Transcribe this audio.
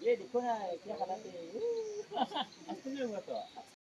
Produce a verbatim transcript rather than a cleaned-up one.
Ye, di kuna, kya kana te. Astu ye, gua to.